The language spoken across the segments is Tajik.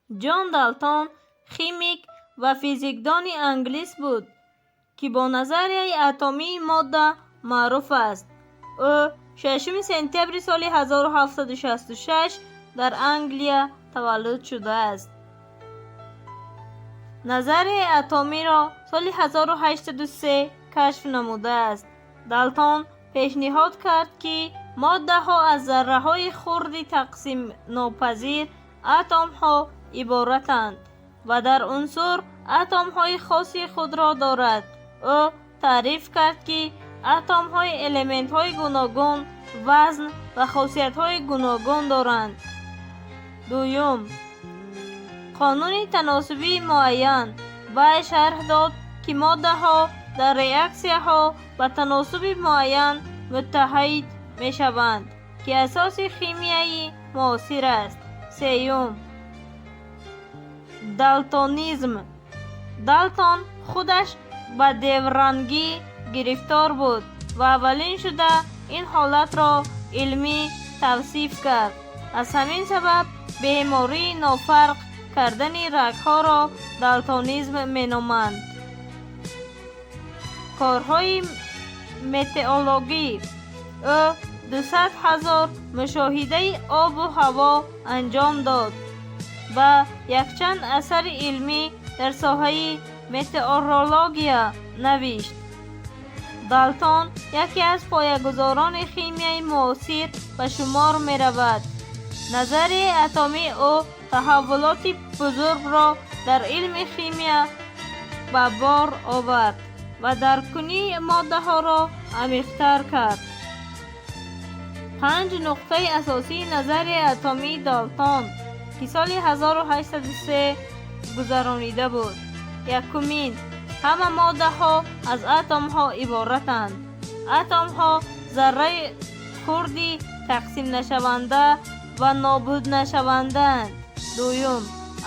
Ҷон Далтон химик ва физикдони англис буд, ки бо назарияи атомии модда маъруф аст. Ӯ 6 сентябри соли 1766 дар Англия таваллуд шудааст. Назарияи атомиро соли 1803 кашф намудааст. Далтон пешниҳод кард, ки моддаҳо аз зарраҳои хурди тақсимнопазир, атомҳо, иборатанд ва ҳар унсур атомҳои хоси худро дорад. Ӯ таъриф кард, ки атомҳои элементҳои гуногун вазн ва хосиятҳои гуногун доранд. Дуюм, қонуни таносубии муайян. Вай шарҳ дод, ки моддаҳо дар реаксияҳо ба таносуби муайян муттаҳид мешаванд, ки асоси химияи муосир аст. Сеюм, далтонизм. Далтон худаш ба деврангӣ гирифтор буд ва аввалин шуда ин ҳолатро илмӣ тавсиф кард. Аз ҳамин сабаб бемории нофарқ кардани рангҳоро далтонизм меноманд. Корҳои метеорологӣ. Ӯ 200 000 мушоҳидаи обу ҳаво анҷом дод ва якчанд асари илмӣ дар соҳаи метеорология навишт. Далтон яке аз поягузорони химияи муосир ба шумор меравад. Назарияи атомии ӯ таҳаввулоти бузургро дар илми химия ба бор овард ва даркунии моддаҳоро амиқтар кард. Панҷ нуқтаи асосии назарияи атомии Далтон, ки соли 1803 гузаронида буд: Якумин, ҳама моддаҳо аз атомҳо иборатанд. Атомҳо зарраи хурди тақсимнашаванда ва нобуднашавандаанд. Дуюм,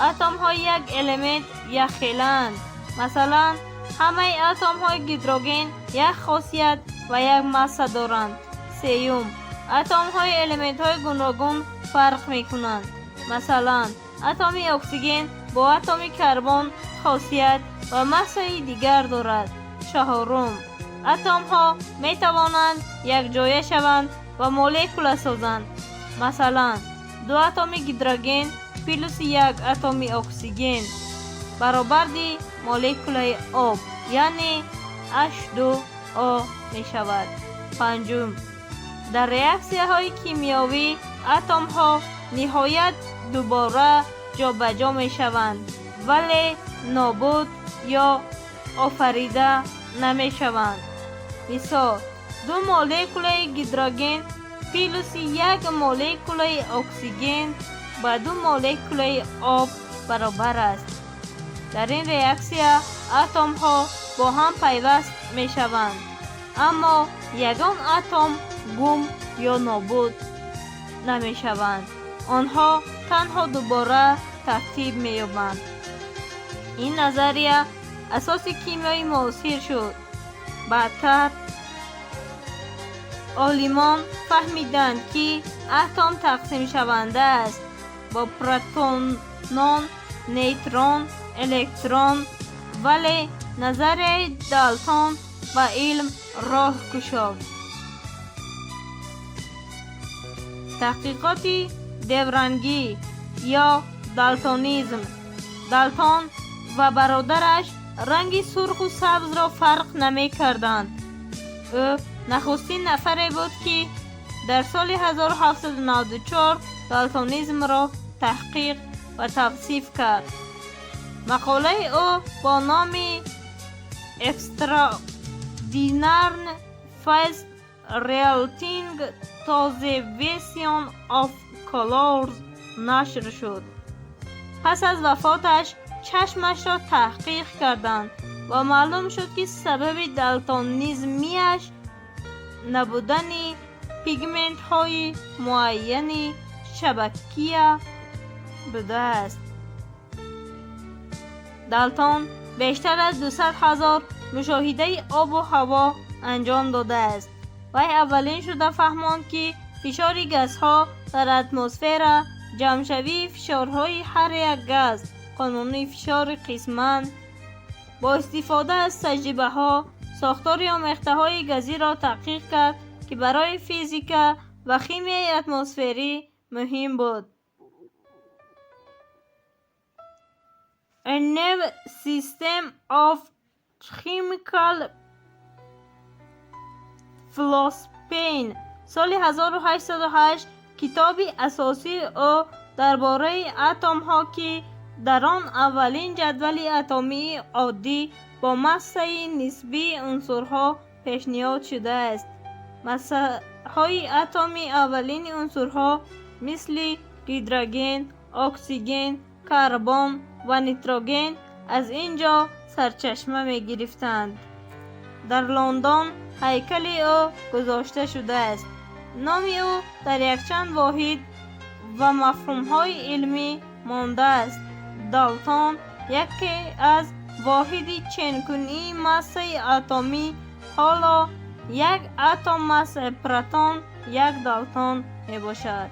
атомҳои як элемент якхелаанд. Масалан, ҳамаи атомҳои гидроген як хосият ва як масса доранд. Сеюм, атомҳои элементҳои гуногун фарқ мекунанд. Масалан, атоми оксиген бо атоми карбон хосият ва массаи дигар дорад. Чаҳорум, атомҳо метавонанд якҷоя шаванд ва молекула созанд. Масалан, ду атоми гидроген плюси як атоми оксиген баробарди молекулаи об, яъне H2O мешавад. Панҷум, дар реаксияҳои кимиёвӣ атомҳо ниҳоят дубора ҷобаҷо мешаванд, вале нобуд ё офарида намешаванд. Мисол: ду молекулаи гидроген плюси як молекулаи оксиген ба ду молекулаи об баробар аст. Дар ин реаксия атомҳо бо ҳам пайваст мешаванд, аммо ягон атом гум ё нобуд намешаванд. Онҳо танҳо дубора тартиб меёбанд. Ин назария асоси кимиёи муосир шуд. Баъдтар олимон фаҳмиданд, ки атом тақсимшаванда аст бо протонон, нейтрон, электрон, вале назарияи Далтон ба илм роҳ кушод. Таҳқиқоти деврангӣ ё далтонизм. Далтон ва бародараш ранги сурху сабзро фарқ намекарданд. Ӯ нахустин нафаре буд, ки дар соли 1794 далтонизмро таҳқиқ ва тавсиф кард. Мақолаи ӯ бо номи Extraordinary Facts Relating to the Vision of Colors нашр шуд. Пас аз вафоташ чашмашро таҳқиқ карданд ва маълум шуд, ки сабаби далтонизмиаш набудани пигментҳои муайяни шабакия будааст. Далтон бештар аз 200 000 мушоҳидаи обу ҳаво анҷом додааст. Вай аввалин шуда фаҳмонд, ки фишори газҳо дар атмосфера ҷамъшавии фишорҳои ҳар як газ, қонуни фишори қисман. Бо истифода аз таҷрибаҳо сохтори омехтаҳои газиро таҳқиқ кард, ки барои физика ва химияи атмосферӣ муҳим буд. A New System of Chemical Philosophy соли 1808 китоби асосии ӯ дар бораи атомҳо, ки дар он аввалин ҷадвали атомии оддӣ бо массаи нисбии унсурҳо пешниҳод шудааст. Массаҳои атомии аввалини унсурҳо мисли гидроген, оксиген, карбон ва нитроген аз ин ҷо сарчашма мегирифтанд. Дар Лондон ҳайкали ӯ гузошта шудааст. Номи ӯ дар якчанд воҳид ва мафҳумҳои илмӣ мондааст. Далтон яке аз воҳиди ченкунии массаи атомӣ, ҳоло як атом массаи протон як далтон мебошад.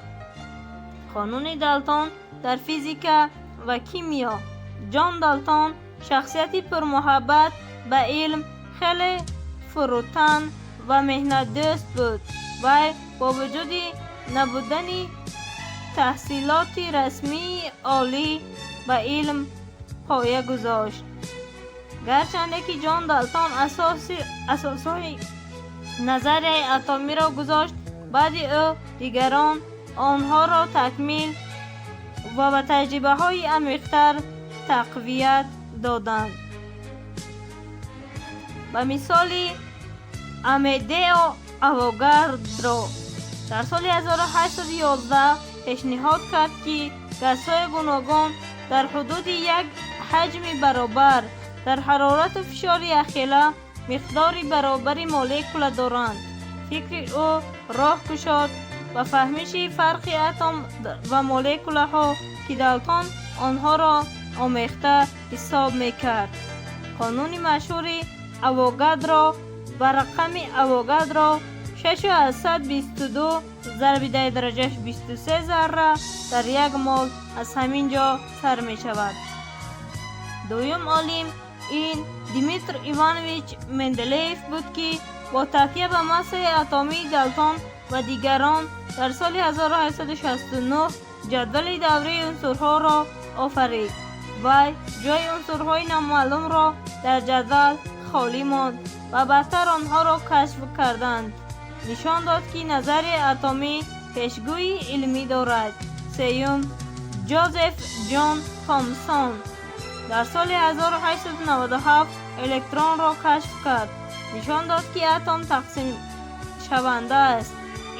Қонуни Далтон дар физика ва кимиё. Ҷон Далтон шахсияти пурмуҳаббат ба илм, хеле фурӯтан ва меҳнатдӯст буд. Вай бо вуҷуди набудани таҳсилоти расмии олӣ ба илм поя гузошт. Гарчанде ки Ҷон Далтон асосҳои назарияи атомиро гузошт, баъди ӯ дигарон онҳоро такмил ва ба таҷрибаҳои амиқтар тақвият доданд. Ба мисоли Амедео Авогадро дар соли 1811 пешниҳод кард, ки газҳои гуногун дар ҳудуди як ҳаҷми баробар дар ҳарорату фишори якхела миқдори баробари молекула доранд. Фикри ӯ роҳ кушод ба фаҳмиши фарқи атом ва молекулаҳо, ки Далтон онҳоро омехта ҳисоб мекард. Қонуни машҳури Авогадро ва рақами Авогадро 6,22 зарби 10 дараҷаш 23 зарра дар як мол аз ҳамин ҷо сар мешавад. Дуюм олим ин Дмитр Иванович Менделеев буд, ки бо такя ба массаи атомии Далтон ва дигарон дар соли 1869 ҷадвали даврии унсурҳоро офарид. Вай ҷои унсурҳои номаълумро дар ҷадвал холӣ монд ва баъдтар онҳоро кашф карданд. Нишон дод, ки назарияи атомӣ пешгӯии илмӣ дорад. Сеюм Ҷозеф Ҷон Томсон дар соли 1897 электронро кашф кард. Нишон дод, ки атом тақсимшаванда аст.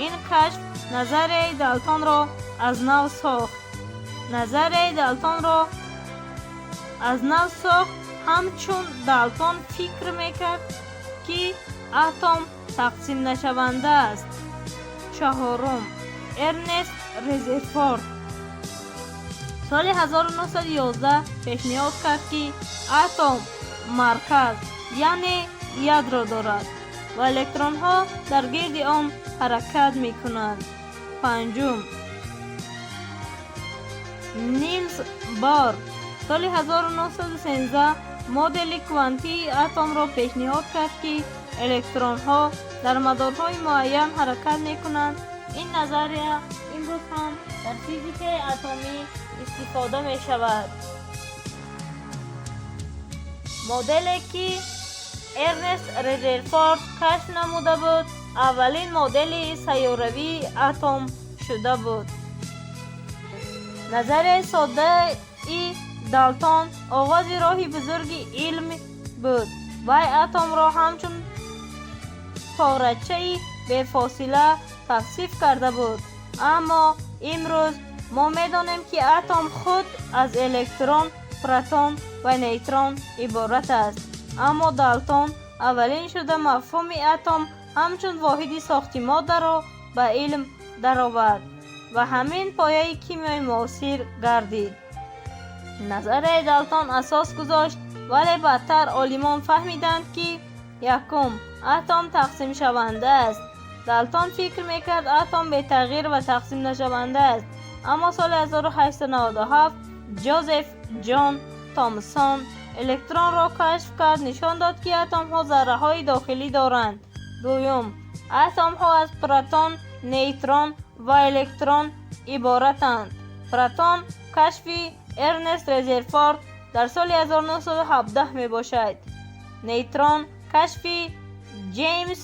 Ин кашф назарияи Далтонро аз нав сохт. Назарияи Далтонро аз нав сохт. Ҳамчун Далтон фикр мекард, ки атом тақсимнашаванда аст. Чаҳорум Эрнест Резерфорд соли 1911 пешниҳод кард, ки атом марказ, яъне ядро дорад ва электронҳо дар гирди он ҳаракат мекунанд. Панҷум Нилс Бор соли 1913 модели квантии атомро пешниҳод кард, ки электронҳо дар мадорҳои муайян ҳаракат мекунанд. Ин назария имрӯз ҳам дар физикаи атомӣ истифода мешавад. Моделе, ки Эрнест Резерфорд кашф намуда буд, аввалин модели сайёравии атом шуда буд. Назарияи соддаи Далтон оғози роҳи бузурги илм буд. Вай атомро ҳамчун порачаи бефосила тавсиф карда буд, аммо имрӯз мо медонем, ки атом худ аз электрон, протон ва нейтрон иборат аст. Аммо Далтон аввалин шуда мафҳуми атом ҳамчун воҳиди сохти моддаро ба илм даровард ва ҳамин пояи кимиёи муосир гардид. Назарияи Далтон асос гузошт, вале баъдтар олимон фаҳмиданд, ки: якум, атом тақсимшаванда аст. Далтон фикр мекард, атом бетағйир ва тақсимнашаванда аст, Аммо соли 1897 Ҷозеф Ҷон Томсон электронро кашф кард, нишон дод, ки атомҳо зарраҳои дохилӣ доранд. Дуюм, атомҳо аз протон, нейтрон ва электрон иборатанд. Протон кашфи Эрнест Резерфорд дар соли 1917 мебошад. Нейтрон кашфи Ҷеймс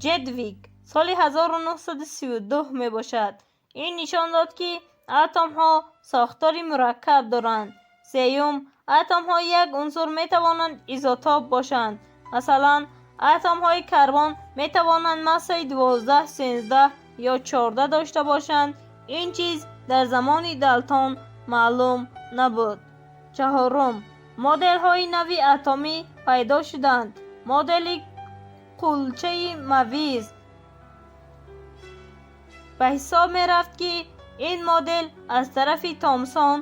Ҷедвик соли 1932 мебошад. Ин нишон дод, ки атомҳо сохтори мураккаб доранд. Сеюм, атомҳои як унсур метавонанд изотоп бошанд. Масалан, атомҳои карбон метавонанд массаи 12, 13 ё 14 дошта бошанд. Ин чиз дар замони Далтон маълум набуд. Чаҳорум, моделҳои нави атомӣ пайдо шуданд. Модели кулчаи мавиз ба ҳисоб мерафт, ки ин модел аз тарафи Томсон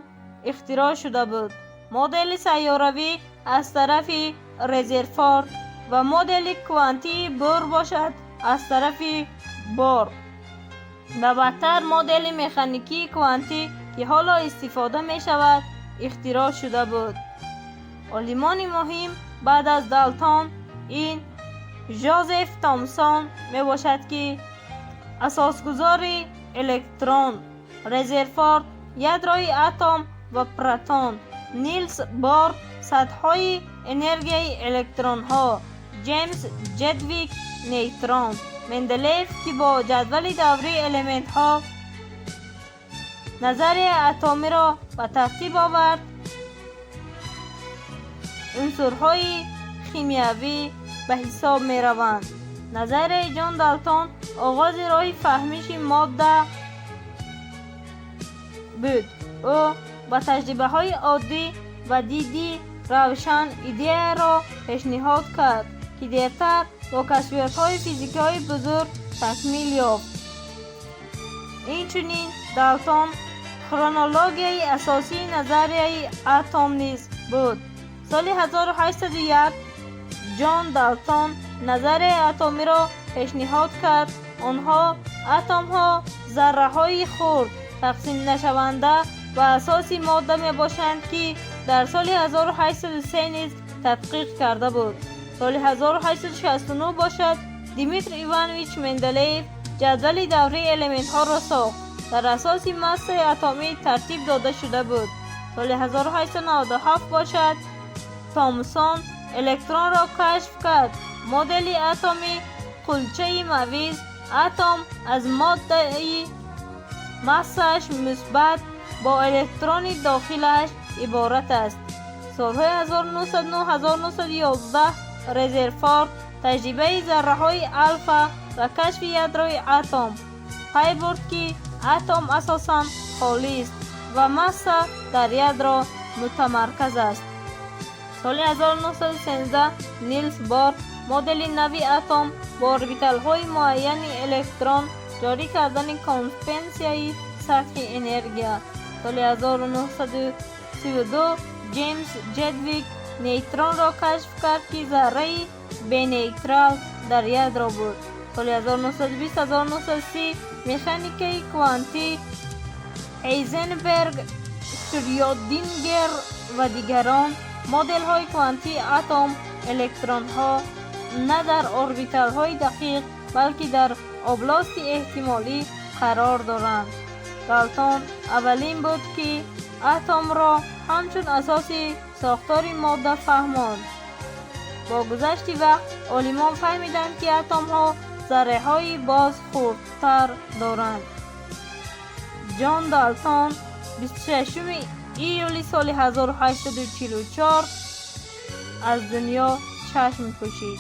ихтироъ шуда буд, модели сайёравӣ аз тарафи Резерфорд ва модели квантии Бор бошад аз тарафи Бор ва баъдтар модели механикии квантӣ, ки ҳоло истифода мешавад, ихтироъ шуда буд. Олимони муҳим баъд аз Далтон ин Жозеф Томсон мебошад, ки асосгузори электрон, Резерфорд ядрои атом ва протон, Нилс Бор сатҳҳои энергияи электронҳо, Ҷеймс Ҷедвик нейтрон, Менделеев, ки бо ҷадвали даврии элементҳо назарияи атомиро ба тартиб овард, унсурҳои химиявӣ ба ҳисоб мераванд. Назарияи Ҷон Далтон оғози роҳи фаҳмиши модда буд. Ӯ ба таҷрибаҳои оддӣ ва диди равшан идеяро пешниҳод кард, ки дертар бо кашфиётҳои физикаи бузург такмил ёфт. Инчунин Далтон хронологияи асосии назарияи атом низ буд. Соли 1801 Ҷон Далтон назарияи атомиро пешниҳод кард. Онҳо атомҳо зарраҳои хурд, тақсимнашаванда ва асоси модда мебошанд, ки дар соли 1803 низ тадқиқ карда буд. Соли 1869 бошад, Дмитрий Иванович Менделеев ҷадвали даврии элементҳоро сохт, дар асоси массаи атомӣ тартиб дода шуда буд. Соли 1897 бошад, Томсон электронро кашф кард. Модели атоми кулчаи мавиз: атом аз моддаи массааш мусбат бо электрони дохилаш иборат аст. Солҳои 1909-1911 Резерфорд таҷрибаи зарраҳои алфа ва кашфи ядрои атом пай бурд, ки атом асосан холист ва масса дар ядро мутамарказ аст. Соли 1913 Нилс Бор модели нави атом бо орбиталҳои муайяни электрон, ҷорӣ кардани конвенсияи сатҳи энергия. Соли 1932 Ҷеймс Ҷедвик нейтронро кашф кард, ки зарраи бенейтрал дар ядро буд. Соли 1920-1930 механикаи квантӣ, Ҳейзенберг, Шрёдингер ва дигарон. Моделҳои квантии атом: электронҳо на дар орбиталҳои дақиқ, балки дар области эҳтимолӣ қарор доранд. Далтон аввалин буд, ки атомро ҳамчун асоси сохтори модда фаҳмонд. Бо гузашти вақт олимон фаҳмиданд, ки атомҳо зарраҳои боз хурдтар доранд. Ҷон Далтон 26 июли соли 1844 аз дунё чашм пӯшид.